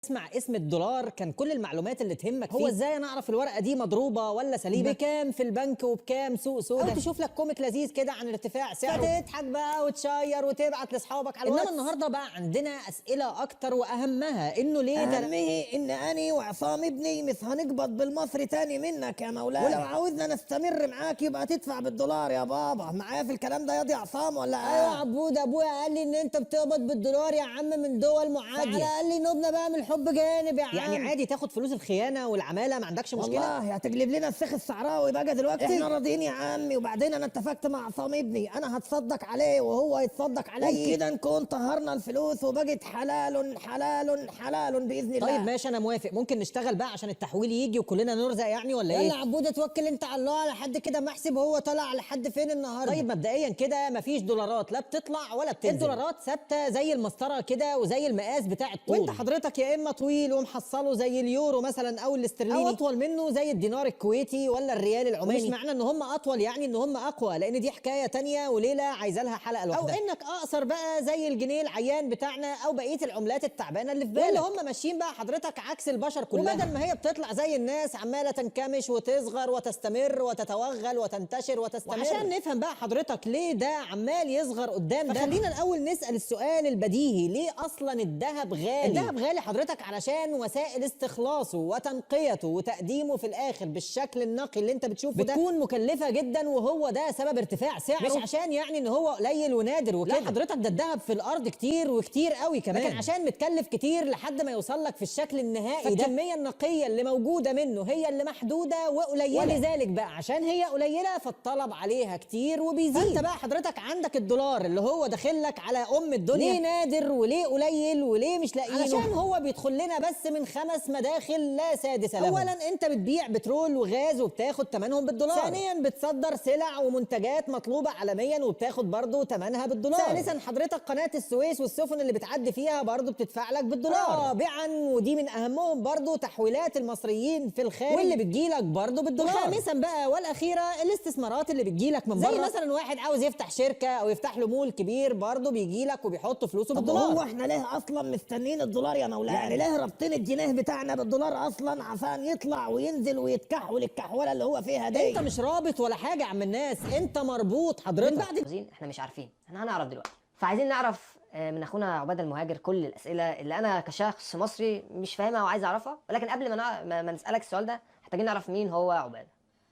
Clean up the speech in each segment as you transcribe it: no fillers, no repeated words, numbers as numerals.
تسمع اسم الدولار كان كل المعلومات اللي تهمك فيه هو ازاي انا اعرف الورقة دي مضروبة ولا سليمة، بكام في البنك وبكام سوق سودا، او تشوف لك comic لذيذ كده عن ارتفاع سعره فتضحك بقى وتشير وتبعت لاصحابك على الواتس. انما النهارده بقى عندنا اسئلة اكتر، واهمها انه ليه اهمه ان اني وعصام ابني مش هنقبض بالمصري تاني منك يا مولانا، ولو عاوزنا نستمر معاك يبقى تدفع بالدولار يا بابا. معايا في الكلام ده يا دي عصام ولا ايه؟ ايوه يا عبود، ابويا قال لي ان انت بتقبض بالدولار يا عم من دول معاديه، على الاقل نوبنا بقى من الحب جانب يا عم. يعني عادي تاخد فلوس الخيانة والعماله، ما عندكش مشكلة؟ والله هتقلب لنا السيخ الصحراوي بقى دلوقتي. احنا راضيين يا عمي، وبعدين انا اتفقت مع عصام ابني انا هتصدق عليه وهو يتصدق علي، كده نكون طهرنا الفلوس وبقت حلال حلال حلال باذن الله. طيب ماشي انا موافق، ممكن نشتغل بقى عشان التحويل يجي وكلنا نرزق يعني ولا ايه؟ يلا عبوده توكل انت على الله، على حد كده ما احسب هو طلع لحد فين النهارده. طيب مبدئيا كده مفيش دولارات لا بتطلع ولا بتنزل، الدولارات ثابتة زي المسطره كده وزي المقاس بتاع الطول، وانت حضرتك يا اما طويل ومحصله زي اليورو مثلا او الاسترليني، او اطول منه زي الدينار الكويتي ولا الريال العماني. مش معنى ان هم اطول يعني ان هم اقوى، لان دي حكاية تانية وليلة عايزه لها حلقة لوحدها. او انك اقصر بقى زي الجنيه العيان بتاعنا او بقية العملات التعبانة اللي في بالك، اللي هم ماشيين بقى حضرتك عكس البشر كلها، وبدل ما هي بتطلع زي الناس عماله تنكمش وتصغر وتستمر وتتوغل وتنتشر وتستمر. وعشان نفهم بقى حضرتك ليه ده عمال يصغر قدام ده، خلينا الاول نسال السؤال البديهي، ليه اصلا الذهب غالي؟ الذهب غالي حضرتك علشان وسائل استخلاصه وتنقيته وتقديمه في الاخر بالشكل النقي اللي انت بتشوفه ده بتكون مكلفة جدا، وهو ده سبب ارتفاع سعره، مش عشان يعني ان هو قليل ونادر وكده. لا حضرتك ده الذهب في الارض كتير وكتير قوي كمان، لكن عشان متكلف كتير لحد ما يوصل لك في الشكل النهائي ده، فالكميه النقية اللي موجودة منه هي اللي محدودة وقليله، ولذلك بقى عشان هي قليله فالطلب عليها كتير وبيزيد. فانت بقى حضرتك عندك الدولار اللي هو داخل لك على ام الدنيا، ليه نادر وليه قليل وليه مش لاقيينه؟ علشان هو بيدخل لنا بس من 5 مداخل لا سادس لهم. اولا انت بتبيع بترول وغاز وبتاخد ثمنهم بالدولار، ثانيا بتصدر سلع ومنتجات مطلوبه عالميا وبتاخد برضه ثمنها بالدولار، ثالثا حضرتك قناة السويس والسفن اللي بتعدي فيها برضه بتدفع لك بالدولار، رابعا ودي من اهمهم برضه تحويلات المصريين في الخارج واللي بتجيلك برضه بالدولار، خامسا بقى والاخيرة الاستثمارات اللي بتجيلك من بره، زي مثلا واحد عاوز يفتح شركة او يفتح له مول كبير برضه بيجيلك وبيحط فلوسه بالدولار. هو احنا ليه اصلا مستنيين الدولار يا مولانا؟ يعني ليه رابطين الجنيه بتاعنا بالدولار اصلا عشان يطلع وينزل ويتكحول الكحوله اللي هو فيها دي؟ انت مش رابط ولا حاجة يا عم الناس، انت مربوط حضرتك. بعد احنا مش عارفين، احنا هنعرف دلوقتي. فعايزين نعرف من اخونا عباده المهاجر كل الاسئلة اللي انا كشخص مصري مش فاهمها وعايز اعرفها، ولكن قبل ما نسالك السؤال ده محتاجين نعرف مين هو عباده.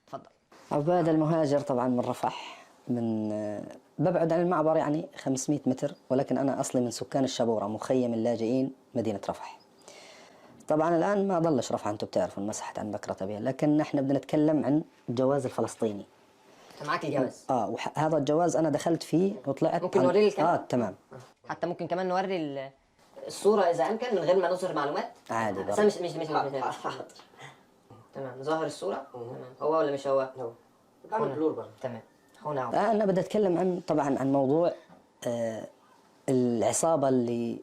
اتفضل. عباده المهاجر طبعا من رفح، من ببعد عن المعبر يعني 500 متر، ولكن انا اصلي من سكان الشبوره، مخيم اللاجئين مدينة رفح. طبعا الان ما ضلش رفح، انتم بتعرفوا انمسحت عن بكره ابيها، لكن احنا بدنا نتكلم عن الجواز الفلسطيني. انت معاك الجواز؟ وهذا الجواز انا دخلت فيه وطلعت. ممكن نوريه الكاميرا؟ تمام. حتى ممكن كمان نوري الصورة اذا امكن من غير ما نظهر معلومات. عادي بس مش مش مش حاضر. تمام، ظاهر الصورة؟ تمام. هو ولا مش هو؟ هو. بعمل blur برضه. تمام. اخونا انا بدي اتكلم عن طبعا عن موضوع العصابة اللي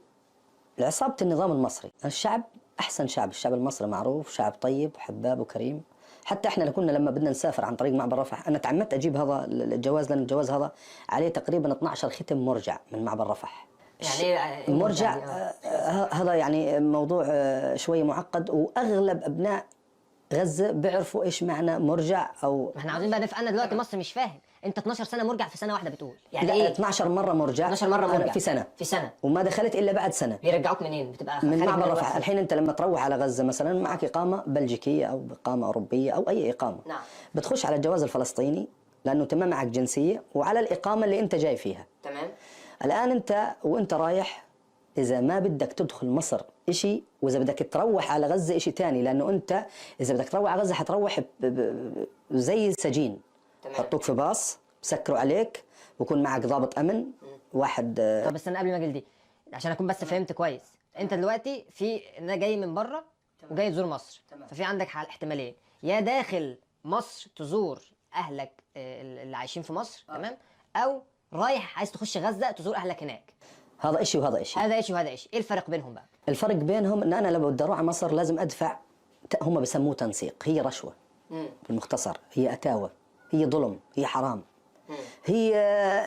عصابة النظام المصري. الشعب احسن شعب، الشعب المصري معروف، شعب طيب وحباب وكريم. حتى احنا كنا لما بدنا نسافر عن طريق معبر رفح، انا تعمدت اجيب هذا الجواز لان الجواز هذا عليه تقريبا 12 ختم مرجع من معبر رفح. يعني ايه مرجع؟ هذا يعني موضوع شوي معقد، واغلب ابناء غزة بيعرفوا ايش معنى مرجع. او ما احنا عاوزين بقى نفهم، انا دلوقتي مصر مش فاهم. انت 12 سنة مرجع في سنة واحدة بتقول يعني لا ايه؟ 12 مرة مرجع، 12 مرة مرجع في سنة، في سنة، وما دخلت الا بعد سنة. بيرجعوك منين؟ بتبقى من معبر رفح. الحين انت لما تروح على غزة مثلا معك اقامه بلجيكيه او اقامه اوروبية او اي اقامه، نعم، بتخش على الجواز الفلسطيني لانه تمام معك جنسية، وعلى الاقامة اللي انت جاي فيها. تمام. الان انت وانت رايح اذا ما بدك تدخل مصر شيء، واذا بدك تروح على غزة شيء ثاني، لانه انت اذا بدك تروح على غزة حتروح زي السجين. حطوك في باص، بسكروا عليك، بكون معك ضابط امن واحد. طب بس انا قبل ما اجي دي عشان اكون بس فهمت كويس، انت دلوقتي في انا جاي من بره وجاي تزور مصر. تمام. ففي عندك احتمالين، يا داخل مصر تزور اهلك اللي عايشين في مصر، تمام، او رايح عايز تخش غزة تزور اهلك هناك. هذا شيء وهذا شيء، هذا شيء وهذا شيء. ايه الفرق بينهم بقى؟ الفرق بينهم ان انا لو بدي اروح على مصر لازم ادفع، هم بسموه تنسيق، هي رشوة بالمختصر، هي اتاوه، هي ظلم، هي حرام. هي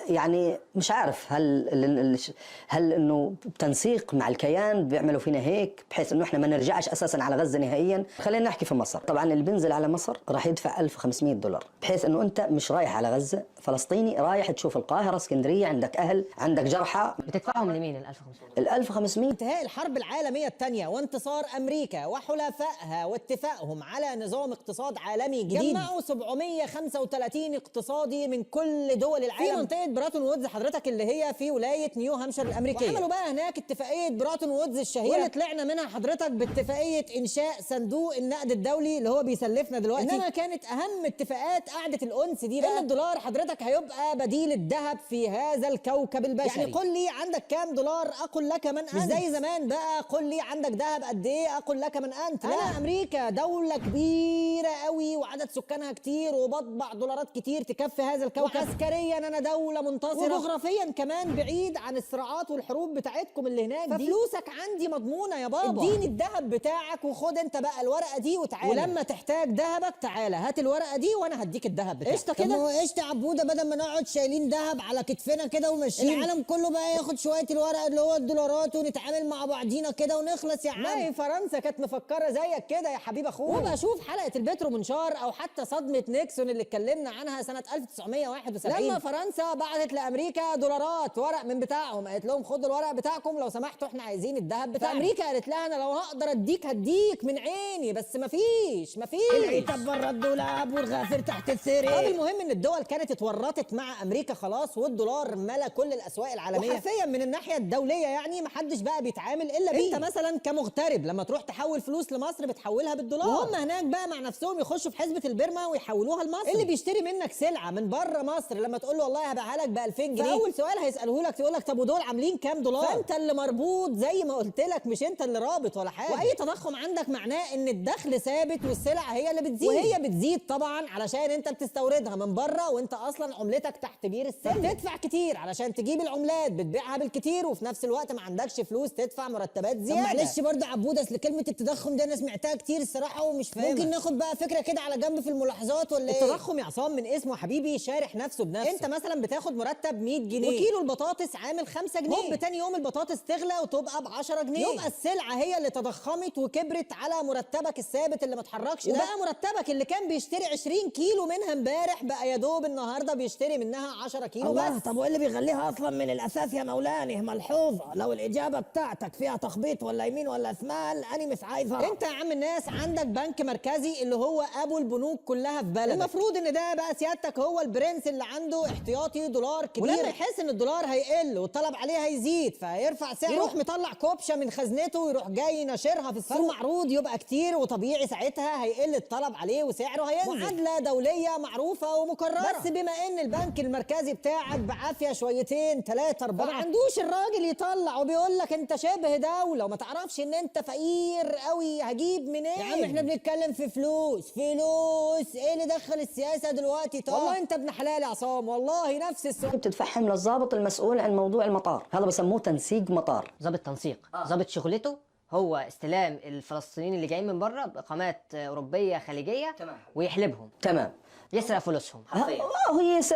يعني مش عارف هل انه بتنسيق مع الكيان بيعملوا فينا هيك بحيث انه احنا ما نرجعش اساسا على غزة نهائيا. خلينا نحكي في مصر، طبعا اللي بينزل على مصر راح يدفع $1500، بحيث انه انت مش رايح على غزة، فلسطيني رايح تشوف القاهرة، اسكندرية، عندك اهل، عندك جرحى. بتدفعهم لمين ال 1500؟ ال 1500 انتهاء الحرب العالمية الثانية وانتصار أمريكا وحلفائها واتفاقهم على نظام اقتصاد عالمي جديد، جمعوا 735 اقتصادي من كل دول العالم في منطقة براتون وودز حضرتك اللي هي في ولاية نيو هامشير الأمريكية، وعملوا بقى هناك اتفاقية براتون وودز الشهيرة، واللي طلعنا منها حضرتك باتفاقية إنشاء صندوق النقد الدولي اللي هو بيسلفنا دلوقتي. إنما كانت أهم اتفاقات قعدة الأنس دي بقى إن الدولار حضرتك هيبقى بديل الذهب في هذا الكوكب البشري. يعني قل لي عندك كام دولار أقول لك من أنت، مش زي زمان بقى قل لي عندك ذهب قد ايه اقول لك من انت. لا، انا امريكا دولة كبيرة قوي وعدد سكانها كتير وبطبع دولارات كتير تكفي هذا الكوكب، وعسكريا انا دولة منتصره، وجغرافيا كمان بعيد عن الصراعات والحروب بتاعتكم اللي هناك دي، ففلوسك عندي مضمونه يا بابا، اديني الذهب بتاعك وخد انت بقى الورقة دي وتعالى، ولما تحتاج ذهبك تعالى هات الورقة دي وانا هديك الذهب بتاعك. قشطه كده؟ هو قشطه يا عبوده، بدل ما نقعد شايلين ذهب على كتفنا كده وماشيين، العالم كله بقى ياخد شوية الورق اللي هو الدولارات ونتعامل مع بعضينا كده ونخلص يا عم. ما هي فرنسا كانت مفكرة زيك كده يا حبيب اخوك. وابقى شوف حلقة البترو منشار او حتى صدمة نيكسون اللي اتكلمنا عنها سنة 1971 لما فرنسا بعتت لامريكا دولارات ورق من بتاعهم، قالت لهم خدوا الورق بتاعكم لو سمحتوا احنا عايزين الذهب بتاعنا. فامريكا قالت لها انا لو هقدر اديك هديك من عيني، بس مفيش العتاب بره الدولاب والغافر تحت السرير. طب المهم ان الدول كانت اتورطت مع امريكا خلاص، والدولار ملا كل الاسواق العالمية، وحرفيا من الناحية الدولية يعني محدش بقى بيتعامل الا بيه. انت مثلا كمغترب لما تروح تحول فلوس لمصر بتحولها بالدولار، وهم هناك بقى مع نفسهم يخشوا في حسبه البرمة ويحولوها لمصر. اللي بيشتري منك سلعه من بره مصر لما تقول له والله هبيعها لك ب 2000 جنيه، فاول سؤال هيساله لك يقول لك طب ودول عاملين كام دولار؟ فانت اللي مربوط زي ما قلت لك، مش انت اللي رابط ولا حاجة. واي تضخم عندك معناه ان الدخل ثابت والسلع هي اللي بتزيد، وهي بتزيد طبعا علشان انت بتستوردها من بره وانت اصلا عملتك تحت بير السلم، بتدفع كتير علشان تجيب العملات، بتبيعها بالكتير، وفي نفس الوقت ما عندكش فلوس تدفع مرتبات زيادة. طب معلش برضه عبوده، اصل كلمة التضخم دي انا سمعتها كتير الصراحة ومش فاهمها، ممكن ناخد بقى فكرة كده على جنب في الملاحظات ولا ايه؟ التضخم يا عصام من اسمه حبيبي شارح نفسه بنفسه. انت مثلا بتاخد مرتب 100 جنيه وكيلو البطاطس عامل 5 جنيه، هوب تاني يوم البطاطس تغلى وتبقى ب 10 جنيه، يبقى السلعة هي اللي تضخمت وكبرت على مرتبك الثابت اللي ما اتحركش ده، وبقى مرتبك اللي كان بيشتري 20 كيلو منها امبارح بقى يا دوب النهارده بيشتري منها 10 كيلو الله. بس. طب وايه اللي بيغليها اصلا من الاساس يا مولاني؟ ملحوظة، لو الاجابة بتاعتك فيها تخبيط ولا يمين ولا شمال انا مش عايز اعرف. انت يا عم الناس عندك بنك مركزي اللي هو ابو البنوك كلها في بلدك، المفروض ان ده بقى سيادتك هو البرنس اللي عنده احتياطي دولار كبير، ولما يحس ان الدولار هيقل والطلب عليه هيزيد فهيرفع سعره، يروح مطلع كوبشه من خزنته ويروح جاي ناشرها في السوق، فالمعروض يبقى كتير وطبيعي ساعتها هيقل الطلب عليه وسعره هينزل. معادلة دولية معروفة ومكرره، بس بما ان البنك المركزي بتاعك بعافية شويتين 3 4 ما عندوش الراجل يطلع وبيقول لك انت شبه دولة وما تعرفش ان انت فقير قوي، هجيب منين؟ يا عم احنا بنتكلم في فلوس، فلوس ايه اللي دخل السياسة دلوقتي؟ طب والله انت ابن حلال يا عصام، والله نفس السؤال. بتدفعهم للضابط المسؤول عن موضوع المطار، هذا بسموه تنسيق مطار. ضابط تنسيق، ضابط شغلته هو استلام الفلسطينيين اللي جايين من بره باقامات اوروبية خليجية، تمام، ويحلبهم، تمام، يسرق فلوسهم حرفيا.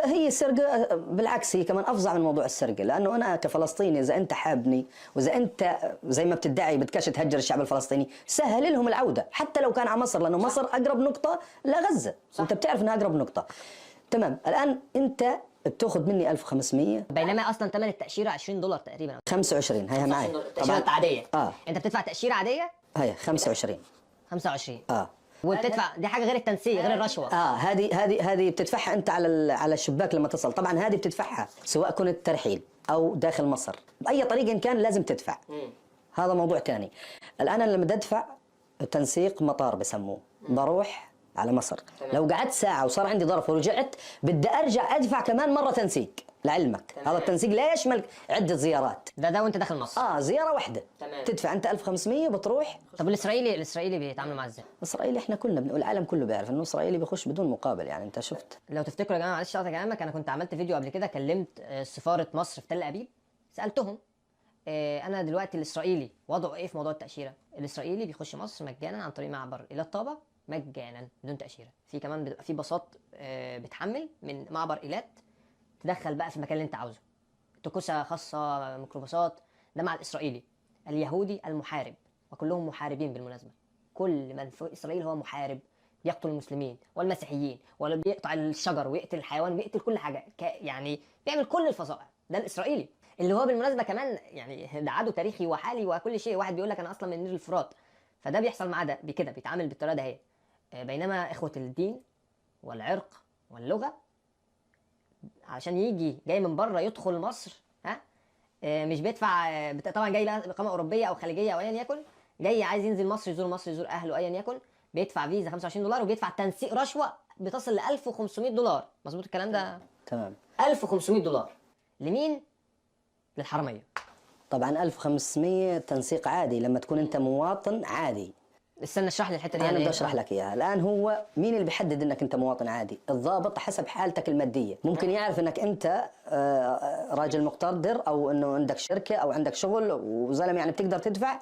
هي السرقة بالعكس، هي كمان افظع من موضوع السرقة، لانه انا كفلسطيني اذا انت حابني واذا انت زي ما بتدعي بدكش تهجر الشعب الفلسطيني، سهل لهم العودة حتى لو كان على مصر، لانه مصر اقرب نقطة لغزة، صح. انت بتعرف انها اقرب نقطة. تمام، الان انت بتاخذ مني 1500، بينما اصلا ثمن التاشيره $20 تقريبا، 25 هيها معي التاشيره العادية. انت بتدفع تاشيرة عادية هي 25 25 وبتدفع دي حاجة غير التنسيق، غير الرشوة. هذه بتدفعها انت على الشباك لما تصل. طبعا هذه بتدفعها سواء كنت ترحيل او داخل مصر، باي طريقه إن كان لازم تدفع. هذا موضوع ثاني. الان انا لما بدفع تنسيق مطار بسموه، بروح على مصر. تمام. لو قعدت ساعة وصار عندي ظرف ورجعت بدي ارجع ادفع كمان مرة تنسيق. لعلمك. تمام. هذا التنسيق لا يشمل عده زيارات. ده وانت داخل مصر. زيارة واحدة. تمام. تدفع انت 1500 بتروح. طب الاسرائيلي بيتعاملوا معاه ازاي؟ الاسرائيلي احنا كلنا بنقول العالم كله بيعرف انه الاسرائيلي بيخش بدون مقابل، يعني انت شفت. لو تفتكروا يا جماعة، معلش اقطع كلامك، انا كنت عملت فيديو قبل كده، كلمت سفارة مصر في تل ابيب، سالتهم انا دلوقتي الاسرائيلي وضعه ايه في موضوع التاشيره؟ الاسرائيلي بيخش مصر مجانا عن طريق معبر ايلات طابة، مجانا بدون تاشيرة. في كمان بيبقى في باصات بتحمل من معبر ايلات تدخل بقى في المكان اللي انت عاوزه، تكوسه خاصة، ميكروباصات. ده مع الاسرائيلي. اليهودي المحارب، وكلهم محاربين بالمناسبة، كل من في اسرائيل هو محارب، بيقتل المسلمين والمسيحيين، ولا بيقطع الشجر ويقتل الحيوان ويقتل كل حاجة، يعني بيعمل كل الفظائع. ده الاسرائيلي اللي هو بالمناسبة كمان يعني ده عدو تاريخي وحالي وكل شيء. واحد بيقول لك انا اصلا من نيل الفرات، فده بيحصل معاه ده بكده، بيتعامل بالطريقة ده هي. بينما اخوه الدين والعرق واللغة عشان يجي جاي من بره يدخل مصر، ها مش بيدفع، طبعا جاي بقى اقامه اوروبية او خليجية او ايا يكن، جاي عايز ينزل مصر يزور مصر يزور اهله ايا يكن، بيدفع فيزا $25 وبيدفع تنسيق رشوة بتصل ل $1500. مظبوط الكلام ده؟ تمام. $1500 لمين؟ للحراميه. طبعا 1500 تنسيق عادي لما تكون انت مواطن عادي. استنى اشرح لي الحتة دي. انا يعني بدي إيه؟ اشرح لك اياها الان. هو مين اللي بيحدد انك انت مواطن عادي؟ الضابط حسب حالتك المادية، ممكن يعرف انك انت راجل مقتدر او انه عندك شركة او عندك شغل وزلمه يعني بتقدر تدفع،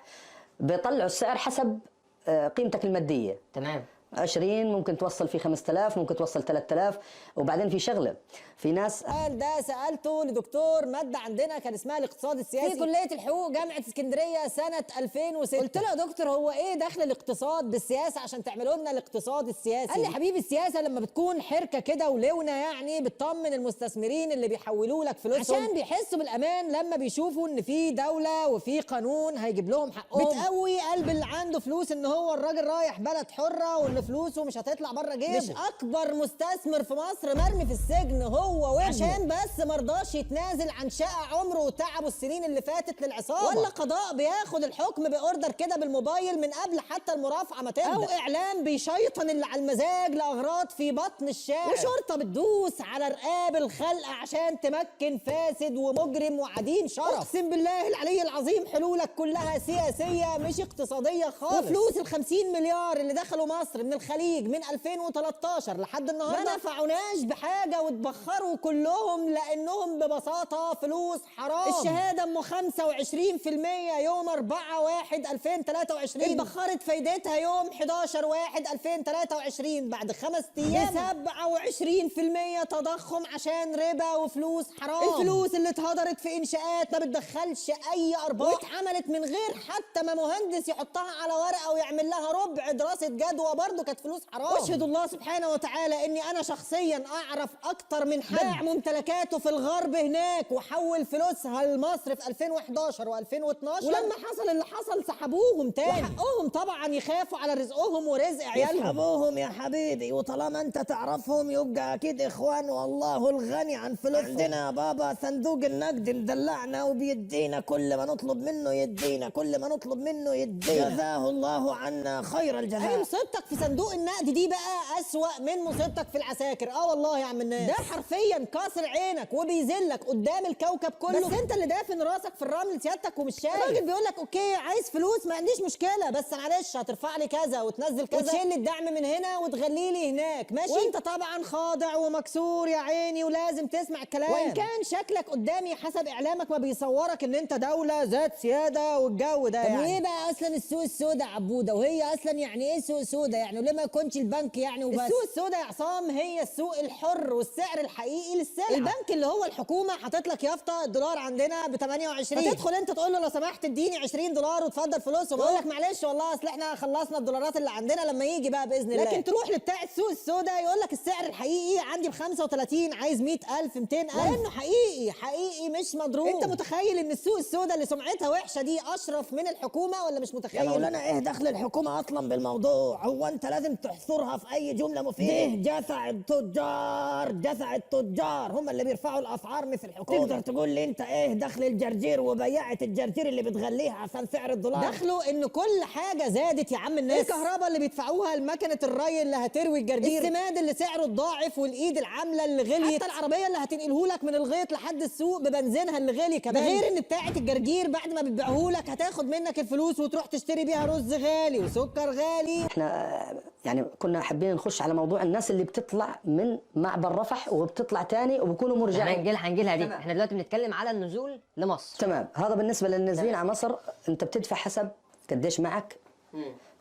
بيطلعوا السعر حسب قيمتك المادية. تمام. 20 ممكن توصل في 5000، ممكن توصل 3000. وبعدين في شغله، في ناس السؤال ده سالته لدكتور مادة عندنا كان اسمها الاقتصاد السياسي في كليه الحقوق جامعه اسكندرية سنة 2006. قلت له يا دكتور هو ايه دخل الاقتصاد بالسياسة عشان تعملوا لنا الاقتصاد السياسي؟ قال لي حبيبي السياسة لما بتكون حركة كده ولونه يعني بتطمن المستثمرين اللي بيحولوا لك فلوسهم عشان بيحسوا بالامان لما بيشوفوا ان في دولة وفي قانون هيجيب لهم حقهم، بتقوي قلب اللي عنده فلوس ان هو الراجل رايح بلد حره وان فلوسه مش هتطلع بره جيبه. مش اكبر مستثمر في مصر مرمي في السجن هو وابنه عشان بس مرضاش يتنازل عن شقه عمره وتعبه السنين اللي فاتت للعصابه، ولا قضاء بياخد الحكم ب order كده بالموبايل من قبل حتى المرافعه ما تبدا، او اعلام بيشيطن اللي على المزاج لاغراض في بطن الشارع، وشرطه بتدوس على رقاب الخلق عشان تمكن فاسد ومجرم وعديم شرف. اقسم بالله العلي العظيم حلولك كلها سياسية مش اقتصادية خالص. وفلوس ال 50 مليار اللي دخلوا مصر من الخليج من 2013 لحد النهارده ما نفعوناش بحاجة واتبخروا كلهم لانهم ببساطة فلوس حرام. الشهادة ام 25% يوم 4/1/2023 اتبخرت فايدتها يوم 11/1/2023 بعد 5 ايام 27% تضخم عشان ربا وفلوس حرام. الفلوس اللي اتهدرت في انشاءات ما بتدخلش اي ارباح واتعملت من غير حتى ما مهندس يحطها على ورقة ويعمل لها ربع دراسة جدوى برضه كانت فلوس حرام. اشهد الله سبحانه وتعالى اني انا شخصيا اعرف اكتر من حد باع ممتلكاته في الغرب هناك وحول فلوسها لمصر في 2011 و2012، ولما حصل اللي حصل سحبوهم تاني. وحقهم طبعا يخافوا على رزقهم ورزق عيالهم. يسحبوهم يا حبيبي، وطالما انت تعرفهم يبقى اكيد اخوان، والله الغني عن فلوسهم. عندنا يا بابا صندوق النقد مدلعنا وبيدينا كل ما نطلب منه يدينا، كل ما نطلب منه يدينا، جزاه الله عنا خير الجزاء. اي مصيبتك في صندوق النقد دي بقى اسوأ من مصيبتك في العساكر. اه والله يا عم الناس، ده حرفيا كسر عينك وبيذلك قدام الكوكب كله، بس انت اللي دافن راسك في الرمل سيادتك ومش شايف. الراجل بيقول لك okay عايز فلوس ما عنديش مشكلة، بس معلش هترفع لي كذا وتنزل كذا وتشيل لي الدعم من هنا وتغلي لي هناك، ماشي؟ وانت طبعا خاضع ومكسور يا عيني ولازم تسمع الكلام، وان كان شكلك قدامي حسب اعلامك ما بيصورك ان انت دولة ذات سيادة والجو ده. طب وايه بقى اصلا السوق السوداء عبوده؟ وهي اصلا يعني ايه سوق سوداء يعني؟ وليه ما يكونش البنك يعني وبس؟ السوق السوداء يا عصام هي السوق الحر والسعر الحقيقي للسلعة. البنك اللي هو الحكومة حاطط لك يافطة الدولار عندنا ب 28، فتدخل انت تقول له لو سمحت اديني $20 وتفضل فلوسهم، يقول لك معلش والله اصل احنا خلصنا الدولارات اللي عندنا لما يجي بقى باذن الله. لكن تروح لبتاع السوق السوداء يقول لك السعر الحقيقي عندي ب 35، عايز 100,000 200,000، لانه حقيقي حقيقي مش مضروب. انت متخيل ان السوق السوداء اللي سمعتها وحشة دي اشرف من الحكومة ولا مش متخيل؟ يا مولانا ايه دخل الحكومة اصلا بالموضوع؟ هو انت لازم تحصرها في اي جملة مفيدة. ده جشع التجار، جشع التجار هم اللي بيرفعوا الاسعار مش الحكومة. تقدر تقول لي انت ايه دخل الجرجير وبياعه الجرجير اللي بتغليها عشان سعر الدولار؟ دخله ان كل حاجة زادت يا عم الناس، الكهرباء اللي بيدفعوها لمكنه الري اللي هتروي الجرجير، السماد اللي سعره اتضاعف، والايد العاملة اللي غليت، حتى العربية اللي هتنقله لك من الغيط لحد السوق ببنزينها اللي غلي كمان. ده غير ان بتاعه الجرجير بعد ما بتبيعه لك هتاخد منك الفلوس وتروح تشتري بيها رز غالي وسكر غالي. احنا يعني كنا حابين نخش على موضوع الناس اللي بتطلع من معبر رفح وبتطلع تاني وبيكونوا مرجعين. هنجيلها دي. احنا دلوقتي بنتكلم على النزول لمصر. تمام. هذا بالنسبة للنازلين على مصر، انت بتدفع حسب قديش معك،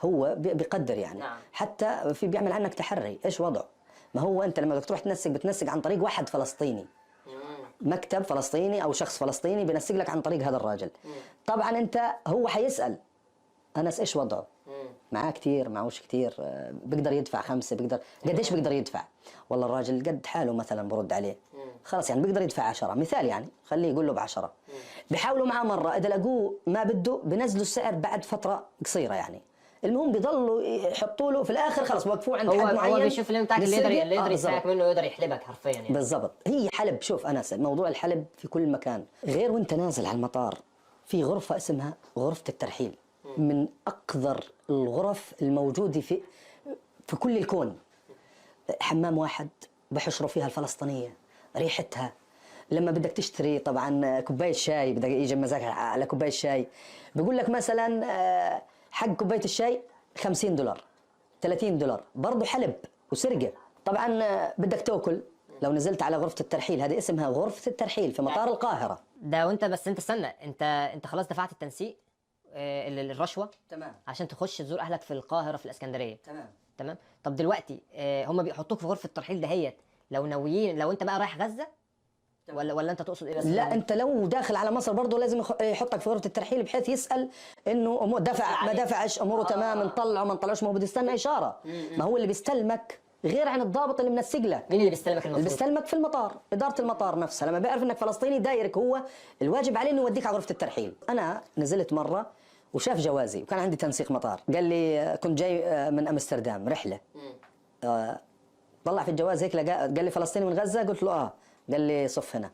هو بيقدر يعني. نعم. حتى في بيعمل عنك تحري ايش وضعه. ما هو انت لما بدك تروح تنسق بتنسق عن طريق واحد فلسطيني. مكتب فلسطيني او شخص فلسطيني بنسق لك عن طريق هذا الراجل. طبعا انت هو حيسال انس ايش وضعه؟ معاه كثير معهوش كثير، بيقدر يدفع 5، بيقدر قديش بيقدر يدفع؟ والله الراجل قد حاله مثلا، برد عليه خلاص يعني بيقدر يدفع 10 مثال، يعني خليه يقول له ب10. بيحاولوا معاه مرة، اذا لقوه ما بده بنزلوا السعر بعد فترة قصيرة يعني. المهم بيضلوا يحطوا له في الاخر خلص بوقفوه عند حد معين. هو بيشوف اللي بتاعك اللي يقدر يساعدك منه ويقدر يحلبك حرفيا يعني. بالضبط. هي حلب. شوف انس، موضوع الحلب في كل مكان غير. وانت نازل على المطار في غرفة اسمها غرفة الترحيل، من اقذر الغرف الموجودة في كل الكون. حمام واحد بحشروا فيها الفلسطينية، ريحتها لما بدك تشتري طبعا كوباية شاي، بدك يجي مزاجك على كوباية شاي، بيقول لك مثلا حق كوباية الشاي $50، $30، برضه حلب وسرقة. طبعا بدك تاكل، لو نزلت على غرفة الترحيل، هذه اسمها غرفة الترحيل في مطار القاهرة ده. وانت بس انت استنى، انت خلاص دفعت التنسيق الرشوة، تمام، عشان تخش تزور اهلك في القاهرة في الاسكندرية، تمام. طب دلوقتي هم بيحطوك في غرفة الترحيل دهيت لو ناويين، لو انت بقى رايح غزة ولا انت تقصد ايه بس؟ لا، انت لو داخل على مصر برضه لازم يحطك في غرفة الترحيل، بحيث يسال انه دفع ما دفعش، اموره تمام، نطلعه ما نطلعوش. ما هو بده يستنى اشارة. ما هو اللي بيستلمك غير عن الضابط اللي منسق لك. مين اللي بيستلمك المفروض؟ اللي بيستلمك في المطار، ادارة المطار نفسها، لما بيعرف انك فلسطيني دايرك، هو الواجب عليه انه يوديك على غرفة الترحيل. انا نزلت مرة وشاف جوازي وكان عندي تنسيق مطار، قال لي كنت جاي من امستردام رحله، طلع في الجواز هيك قال لي فلسطيني من غزة، قلت له اه، قال لي صف هنا.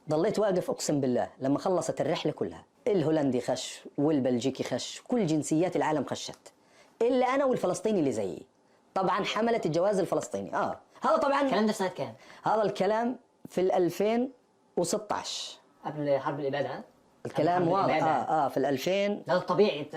ضليت واقف اقسم بالله لما خلصت الرحلة كلها، الهولندي خش والبلجيكي خش، كل جنسيات العالم خشت الا انا والفلسطيني اللي زيي. طبعا حملت الجواز الفلسطيني. هذا طبعا الكلام ده في سنة كام؟ هذا الكلام في 2016 قبل حرب الابادة. الكلام واضح. في 2000 ده الطبيعي.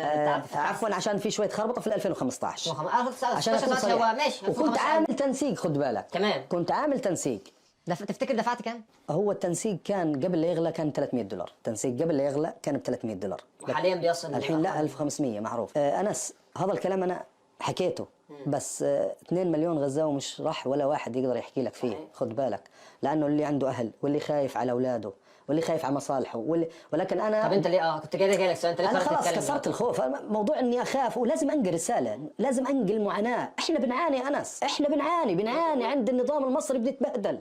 عفوا عشان في شوية خربطة في 2015 عشان اكون صريح. ماشي. وكنت عامل تنسيق، خد بالك. تمام. كنت عامل تنسيق. تفتكر دفعت كام؟ هو التنسيق كان قبل لا يغلى كان $300، التنسيق قبل لا يغلى كان ب $300. وحاليا بيصل الحين لا 1500 معروف. انس هذا الكلام انا حكيته، بس 2 مليون غزاوي مش راح ولا واحد يقدر يحكي لك فيه، خد بالك، لانه اللي عنده اهل واللي خايف على اولاده واللي خايف على مصالحه ولكن انا. طب انت ليه كنت جاي لك سؤال، انت ليه انا خلاص كسرت الخوف، موضوع اني اخاف، ولازم انقل رسالة، لازم انقل معاناة، احنا بنعاني انس، احنا بنعاني عند النظام المصري، بنتبهدل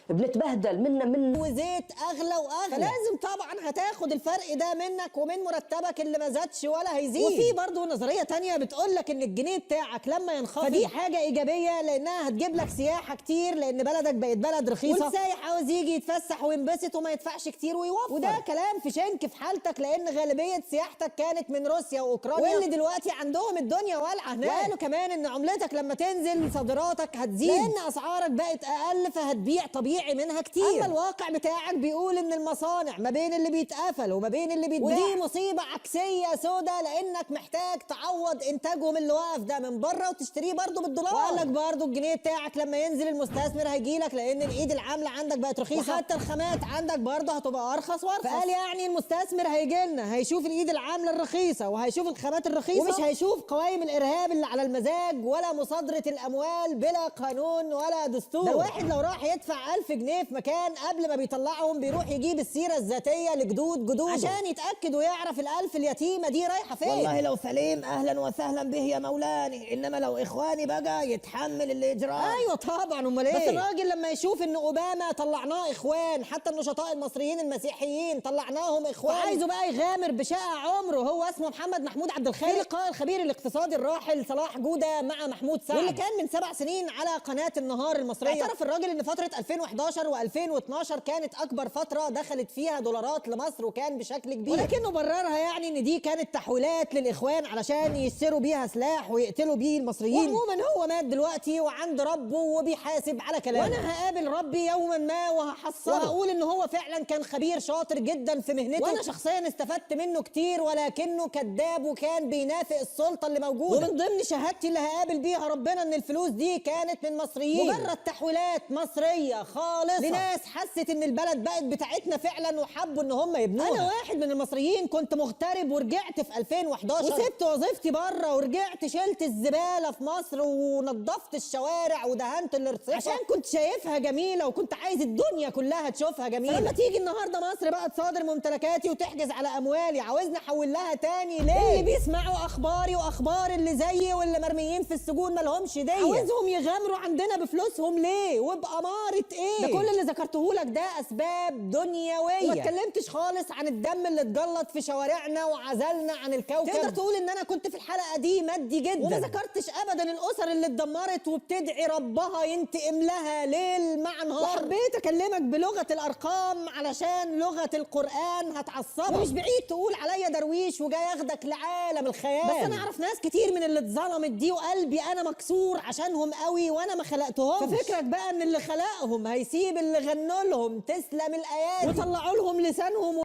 بنتبهدل من وزيت اغلى واغلى، فلازم طبعا هتاخد الفرق ده منك ومن مرتبك اللي ما زادش ولا هيزيد. وفي برضه نظرية تانية بتقول لك ان الجنيه بتاعك لما ينخفض فدي حاجة ايجابية، لانها هتجيب لك سياحة كتير، لان بلدك بقت بلد رخيصة، والسايح عاوز يجي يتفسح وينبسط وما يدفعش كتير ويوفر. وده كلام في شنك في حالتك، لان غالبية سياحتك كانت من روسيا واوكرانيا، واللي دلوقتي عندهم الدنيا والعه هناك. وقالوا كمان ان عملتك لما تنزل صادراتك هتزيد، لان اسعارك بقت اقل فهتبيع طبيعي منها كتير. اما الواقع بتاعك بيقول ان المصانع ما بين اللي بيتقفل وما بين اللي بيتباع، ودي مصيبة عكسية سودا، لانك محتاج تعوض انتاجهم اللي واقف ده من بره وتشتريه برضه بالدولار. وقال لك برضه الجنيه بتاعك لما ينزل المستثمر هيجي لك، لان الايد العاملة عندك بقت رخيصة، وحتى الخامات عندك برضه هتبقى ارخص وارخص. فقال يعني المستثمر هيجي لنا هيشوف الايد العاملة الرخيصة وهيشوف الخامات الرخيصة، ومش هيشوف قوائم الارهاب اللي على المزاج ولا مصادره الاموال بلا قانون ولا دستور. ده الواحد لو راح يدفع 1000 جنيه في مكان قبل ما بيطلعهم بيروح يجيب السيرة الذاتية لجدود جدوده عشان يتاكد ويعرف ال1000 اليتيمة دي رايحة فين. والله لو سليم اهلا وسهلا به يا مولاني، انما لو اخواني بقى يتحمل اللي يجرى. ايوه طبعا، امال ايه؟ بس الراجل لما يشوف ان اوباما طلعناه اخوان، حتى النشطاء المصريين المسيحيين طلعناهم اخوان، عايزه بقى يغامر بشقه عمره. هو اسمه محمد محمود عبد الخالق. في لقاء الخبير الاقتصادي الراحل صلاح جوده مع محمود سعد، واللي كان من 7 سنين على قناة النهار المصرية، اعترف الراجل ان فترة 2011 و2012 كانت اكبر فترة دخلت فيها دولارات لمصر، وكان بشكل كبير، ولكنه بررها يعني ان دي كانت تحويلات للاخوان علشان يشتروا بيها سلاح ويقتلوا بيه المصريين. وعموما هو مات دلوقتي وعند ربه وبيحاسب على كلامه، وانا هقابل ربي يوما ما وهحصره وهقول ان هو فعلا كان خبير شاطر جدا في مهنته، وانا شخصيا استفدت منه كتير، ولكنه كذاب وكان بينافق السلطة اللي موجودة. ومن ضمن شهادتي اللي هقابل بيها ربنا ان الفلوس دي كانت من مصريين، مجرد تحويلات مصرية خالص. خالصة لناس حست ان البلد بقت بتاعتنا فعلا وحبوا ان هم يبنوها. انا واحد من المصريين كنت مغترب ورجعت في 2011 وسبت وظيفتي بره ورجعت شلت الزبالة في مصر ونظفت الشوارع ودهنت الارصفه عشان كنت شايفها جميلة وكنت عايز الدنيا كلها تشوفها جميلة. فلما تيجي النهارده مصر بقى تصادر ممتلكاتي وتحجز على اموالي، عاوزني احول لها تاني ليه؟ اللي بيسمعوا اخباري واخبار اللي زيي واللي مرميين في السجون مالهمش ديه، عاوزهم يغامروا عندنا بفلوسهم ليه وبأمارة ايه؟ ده كل اللي ذكرته لك ده اسباب دنيوية، وما اتكلمتش خالص عن الدم اللي اتجلط في شوارعنا وعزلنا عن الكوكب. تقدر تقول ان انا كنت في الحلقة دي مادي جدا، وما ذكرتش ابدا الاسر اللي اتدمرت وبتدعي ربها ينتقم لها ليل مع نهار. وحبيت اكلمك بلغه الارقام علشان لغة القران هتعصبك، ومش بعيد تقول عليا درويش وجاي اخدك لعالم الخيال، بس انا اعرف ناس كتير من اللي اتظلمت دي وقلبي انا مكسور عشانهم قوي وانا ما خلقتهمش. ففكرك بقى ان اللي خلقهم هيسيب اللي غنوا لهم تسلم الايادي وطلعوا لهم لسانهم